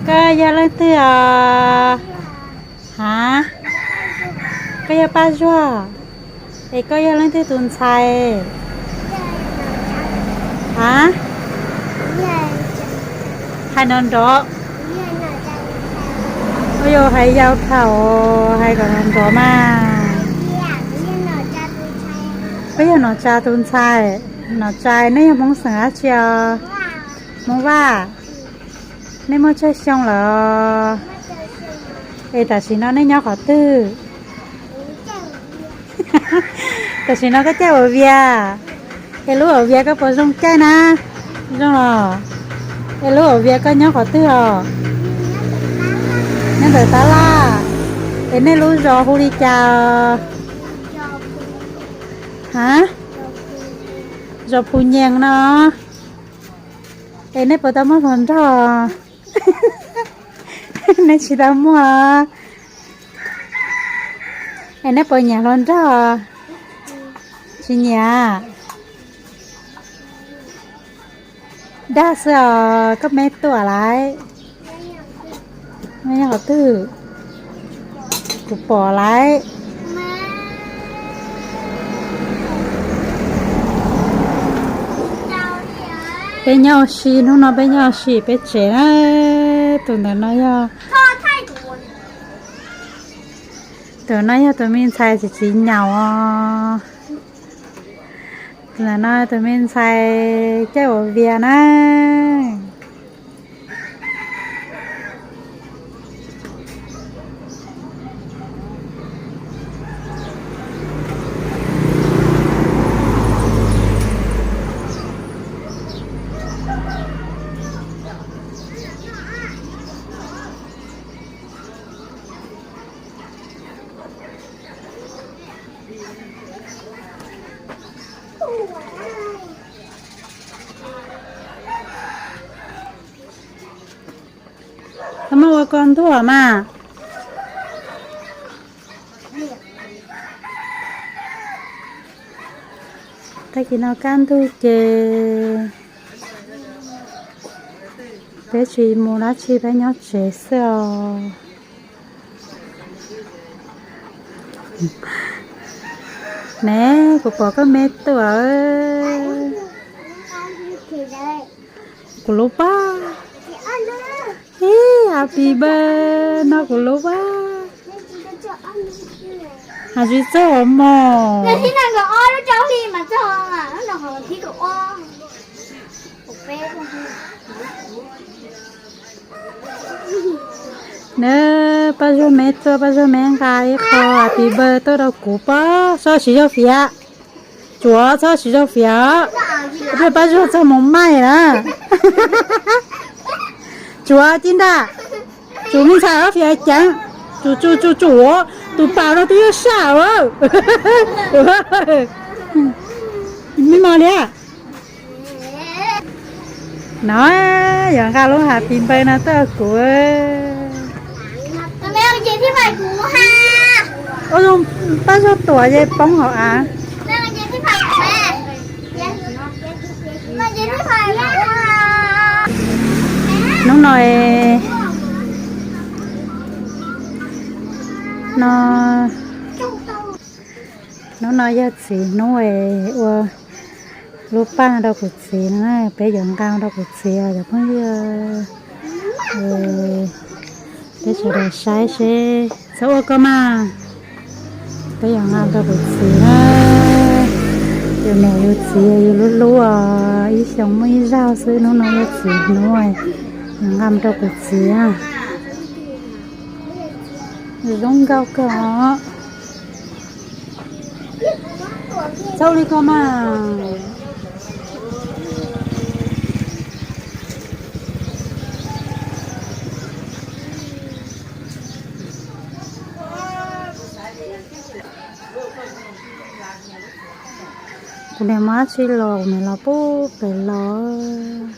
Koj yog leej twg os? Ha? Koj yog Paj Zuag. Es koj yog leej twg tus ntxhais? Ha? Hais nrov nrov. Ua yog hais yau dhau, hais kom nrov nrov mas. Koj yog Nom Tsa tus ntxhais. Nom Tsa, nej yog Hmoob xeem dab tsi os? Hmoob Vaj. Nej muaj tsawg xyoo lawm? Es tam sim no nej nyob qhov twg? Tam sim no koj caij ua vias. Es lub ua vias koj puas zoo caij na? Zoo los? Es lub ua vias koj nyob qhov twg os? Nyob ntawm tab laj. Es nej lub zos hu li cas? Ha? Zos Phu Nyees no. Es nej puas tau muaj hluas nraug? Nej tsis tau muaj. Es nej puas nyiam hluas nraug? Tsis nyiam. Dag xwb os, koj me tuam lawm. Me nyob qhov twg? Kuv pom lawm. Peb nyob ua si, hnub no peb nyob ua si peb tsev na. Tus ntawm no yog, tus no yog tus me ntxhais txiv txiv nyaum os. Tus ntawm no tus me ntxhais caij ua vias na. Koj muab ua koj ntuj mas. Tag kis no kaj ntug ces peb tsis mus dab tsi, peb nyob tsev xwb os. Ne, kuv pom koj me tuam. Kuv lub paj. Ib, happy birthday no kuv lub paj. Has tsis txog mog. Ne, Paj Zuag me tuaj, Paj Zuag me nqa ib qho happy birthday tuaj rau kuv pab, txhob siv zog fiav. Tsuav txhob siv zog fiav. Paj Zuag txog mus maij na. Tsuav ci nraj. Tsuav me ntxhais ob fiav ceev. Tsuav, tsuav, tsuav, tsuav, tus paus no twb yuav saj. Me mos liab. No, yuav nqa lub happy birthday no tuaj kuv. Ua zoo, Paj Zuag tuam ces poob hauv av. Hnub no, no, hnub no yog txiv hnub es ua lub paj rau kuv txiv no na, peb yuav nqa rau kuv txiv os cov phooj ywg. Peb sawv daws saib seb, txhob ua koj mas. Peb yuav nqa rau kuv txiv na. Yus niam yus txiv yus lub hlub os, ib xyoo muaj ib zaug xwb, hnub no yog txiv hnub, yuav nqa rau kuv txiv. Zoo nkauj kawg os. Txhob li ko mas. Kuv niam muab tsi los, kuv niam los pub pem los.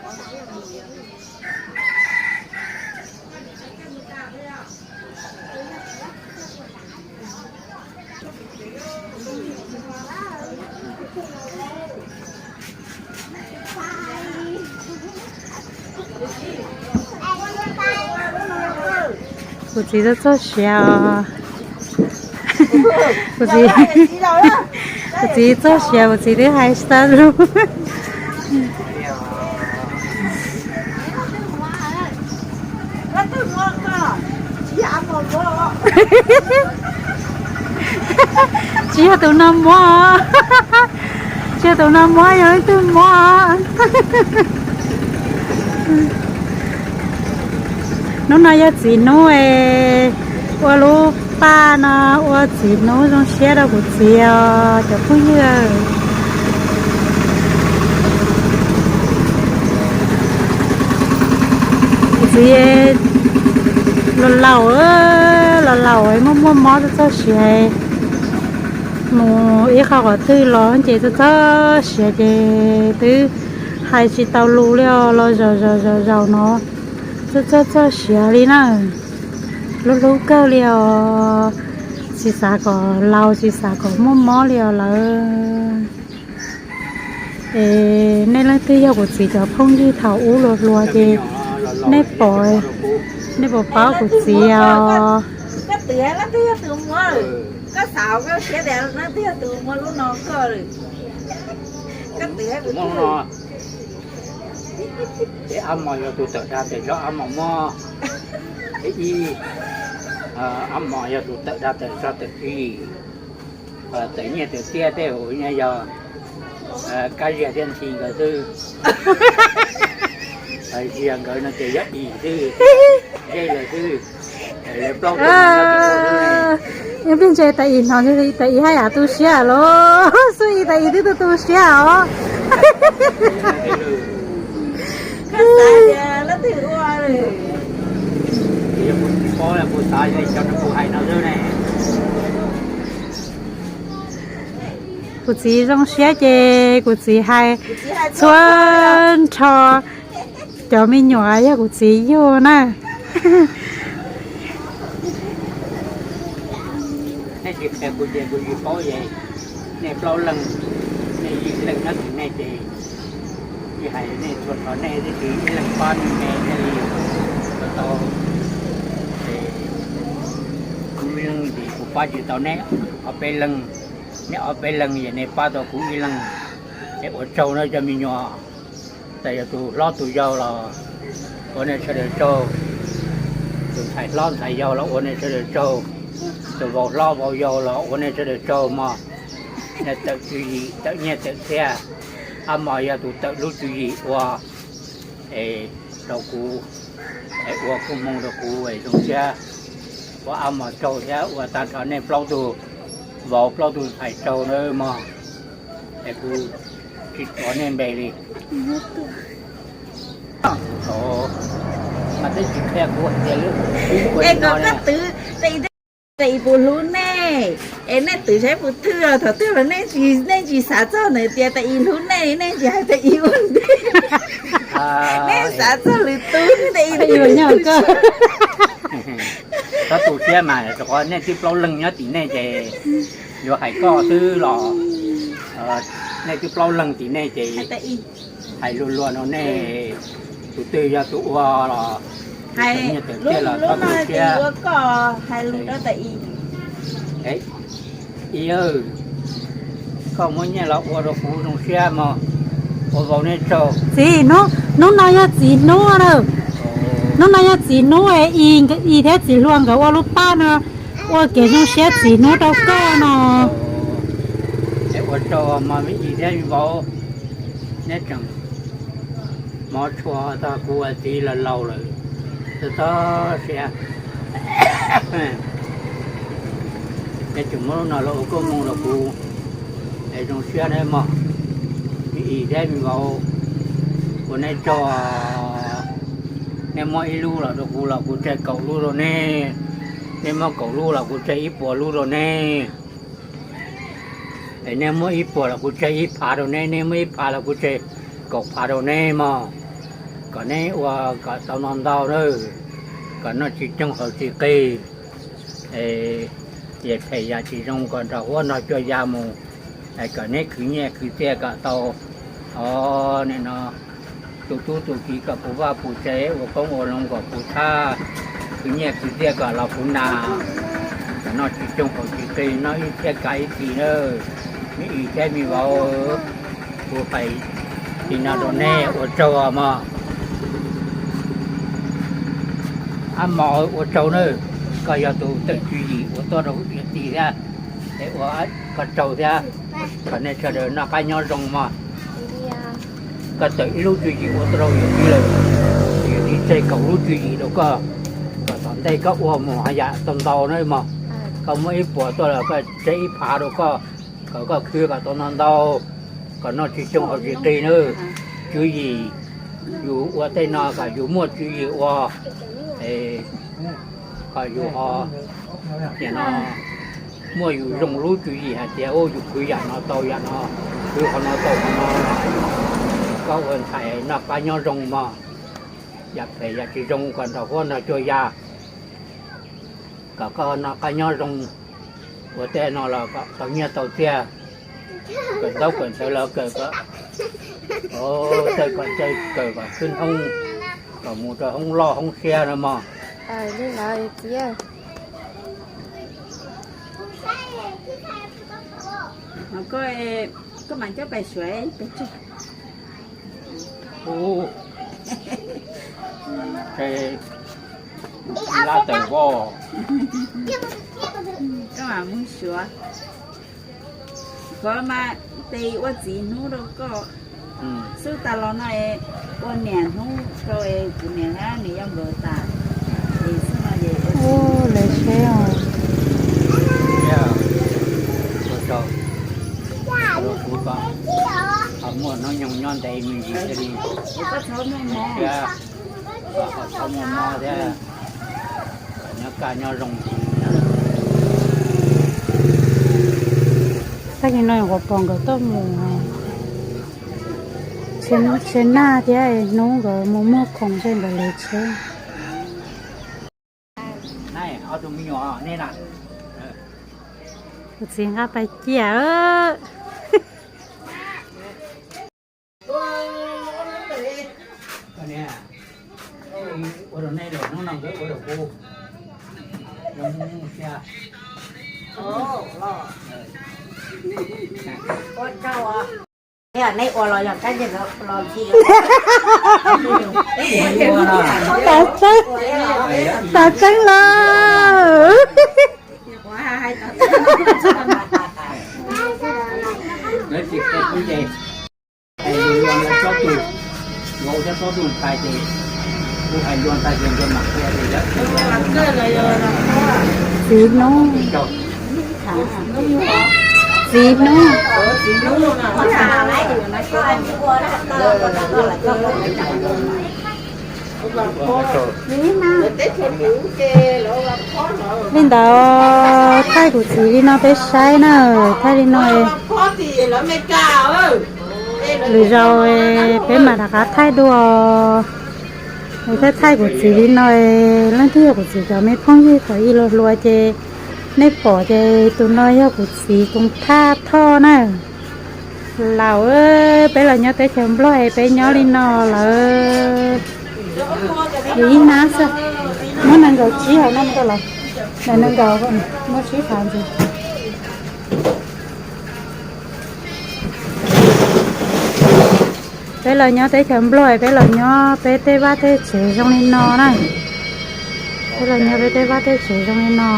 Kuv txiv txoj siav, kuv txiv, kuv txiv txoj siav, kuv txiv twb hais tsis tau lus. Tsis yog tus no muab, tsis yog tus no muab, yog ib tug muab. Hnub no yog txiv hnub es ua lub paj no, ua txiv hnub zoo siab rau kuv txiv os cov phooj ywg. Kuv txiv los laus, los laus muaj muaj mob txoj siav, mus ib qho qhov twg los ces txoj txoj siav ces twb hais tsis tau lus li os, los zaum zaum zaum zaum no txoj txoj txoj siav li na. Hlub hlub kawg li os, tsis xav kom laus, tsis xav kom muaj mob li os lawm. Es nej leej twg yog kuv txiv cov phooj ywg thaum ub hluas hluas ces nej pom, nej puas paub kuv txiv os? Koj twv leej twg yog tus muab, koj xav koj siab tias leej twg yog tus muab lub no koj lawm. Koj twv, ab mos yog tus tawm dag tawm zog, ab mos muab ib, ab mos yog tus tawm dag tawm zog tawm tswv yim, tawm nyiaj tawm txiaj tej hauv yog Kab Ziag thiab Ntxhi nkawd xwb. Ziag nkawd no ces yog Im xwb, Zej lawm xwb. Ib pliag ntshe tais Im hnov tais Im haj yam tu siab los xub ib tais Im twb tu tu siab os. Kuv txiv zoo siab ces kuv txiv hais txhua nrho cov me nyuam yog kuv txiv yug na. Nej tsis qhia kuv ces kuv tsis paub es nej plaub leeg, nej yim leej nyob tim nej ces tsis hais nej txhua tus, nej tib si ib leeg pab me me nej li tau. Ces kuv ib leeg ces kuv pab tsis tau nej ob peb leeg, nej ob peb leeg es nej pab tau kuv ib leeg. Es ua tsaug na cov me nyuam, txawm yog tus hlob tus yau los ua nej sawv daws tsaug, tus ntxhais hlob ntxhais yau los ua nej sawv daws tsaug, tus vauv hlob vauv yau los ua nej sawv daws tsaug mog. Nej tawm tswv yim tawm nyiaj tawm txiaj, ab mos yog tus tawm lub tswv yim ua es rau kuv, es ua kuj moo rau kuv es zoo siab. Ua ab mos tsaug thiab ua tag nrho nej plaub tug vauv plaub tug ntxhais tsaug nawb mog. Es kuv tsis tuav nej npe li. Mas twb tsis qhia kuv hais tias lub, es kom koj twv, tais Im puas hlub nej, es nej twv saib puas thwj os. Thaum twg los nej tsis, nej tsis xav txog ntawm tias tais Im hlub nej li, nej tsis hais tais Im ua ntej. Nej xav txog lwm tus, tais Im, txhob tu siab mas, rau qhov nej twb plaub leeg nyob tim nej ces yuav hais koj xwb los, nej twb plaub leeg tim nej ces hais luag luag no nej, tus twg yog tus ua los, hais nyiaj tawm tiaj los txhob tu siab. Ib, koj muab nyiaj los ua rau kuv zoo siab mog, ua vauv neb tsaug. Txiv, hnub no yog txiv hnub na. Hnub no yog txiv hnub, Im thiab txiv hluas nkawd ua lub paj no, ua kev zoo siab txiv hnub rau koj no. Ua tsaug mog me Im thiab me vauv, neb tseem hmov tshua txog kuv ua txiv los laus lawm, txhob txhob siab. Neb tseem muab lub no los ua koob hmoov rau kuv, es zoo siab nawb mog. Me Im thiab me vauv, ua neb tsaug. Neb muab ib lub los rau kuv los kuv tseg kaum lub rau neb, neb muab kaum lub los kuv tseg ib puas lub rau neb. Es neb muab ib puas los kuv tseg ib phav rau neb, neb muab ib phav los kuv tseg kaum phav rau neb mog. Kom neb ua kom tau no ntau na, kom noj tsis coob haus tsis qis, yam phem yam tsis zoo kom nrog huab nrog cua ya mus, kom neb khwv nyiaj khwv txiaj kom tau, o, nim no tus tub tus kiv kom puv vaj puv tsev, ua qoob ua loo kom puv thaj, khwv nyiaj khwv txiaj kom los puv nas, kom noj tsis coob haus tsis qis, noj ib txhiab kav ib txhis na. Me ib thiab me vauv, kuv hais li no rau neb ua tsaug os mog. Ab mos, ua tsaug nawb, koj yog tus tawm tswv yim ua tuaj rau yawm txiv thiab, es ua koj tsaug thiab, kom nej sawv daws noj qab nyob zoo mog. Koj tawm ib lub tswv yim ua tuaj rau yawm txiv lawm, yawm txiv tseg kaum lub tswv yim rau koj, kom tom ntej koj ua mus haj yam tau ntau na mog. Koj muab ib puas tuaj los koj tseg ib phav rau koj, kom koj khwv kom tau no ntau, kom noj tsis coob haus tsis qis nawb. Tswv yim yus ua tej no kom yus muaj tswv yim ua, kom yus ho, nim no muaj yus zoo lub tswv yim hais tias, u, yus khwv yam no tau yam no, khwv qhov no tau qhov no, koj ua ntxhais noj qab nyob zoo mog. Yam phem yam tsis zoo kom nrog huab nrog cua ya, kom koj noj qab nyob zoo, ua tej no los kom tau nyiaj tau txiaj, kawm ntaub kawm ntawv los kawm kom, o, txawj kom txawj kawm kom khwb hoob, kom mus rau hoob loj hoob siab no mog. Koj, koj mam coj pais suav pes tsawg? Ub, lab tawm voj. Koj mam mus suav. Koj mas tes ua txiv hnub rau koj. Xub tas los no ua niam hnub rau kuv niam thiab nws yuav nkaus tas. Es xwb no es ua txiv. Ua lawv seb os. Kuv kom ho muaj hnub nyoog nyob ntev me ntsis thiaj li, kom ho txhob muaj mob thiab, kom nyob kaj nyob zoo ntxiv. Tag kis no kuv pom nkawd tuaj mus tsheb naj thiab hnub nkawd mus muag khoom seb nkawd lawv tsheb. Kuv txiv nqa pais ciaj. Neb ua los yog kab nce los ntxhi. Tau tseeb, tau tseeb lawm. Txiv hnub, txiv hnub. Li ntawd thaij kuv txiv li no peb saib na, thaij li no. Lwm zaus peb mam rov qab thaij dua. Thaij thaij kuv txiv li no, leej twg yog kuv txiv cov me phooj ywg thaum ub los hluas ces nej pom ces tus no yog kuv txiv Koos Thaj Thoj na. Laus, peb los nyob teb chaws Nplog es peb nyob li no lawm. Ib hnab xwb, muab nees nkaum tsib hauv no rau lawv. Nees nkaum, muab tsib phav ntxiv. Peb los nyob teb chaws Nplog, peb los nyob peb tej vaj tej tsev zoo li no na. Peb los nyob peb tej vaj tej tsev zoo li no.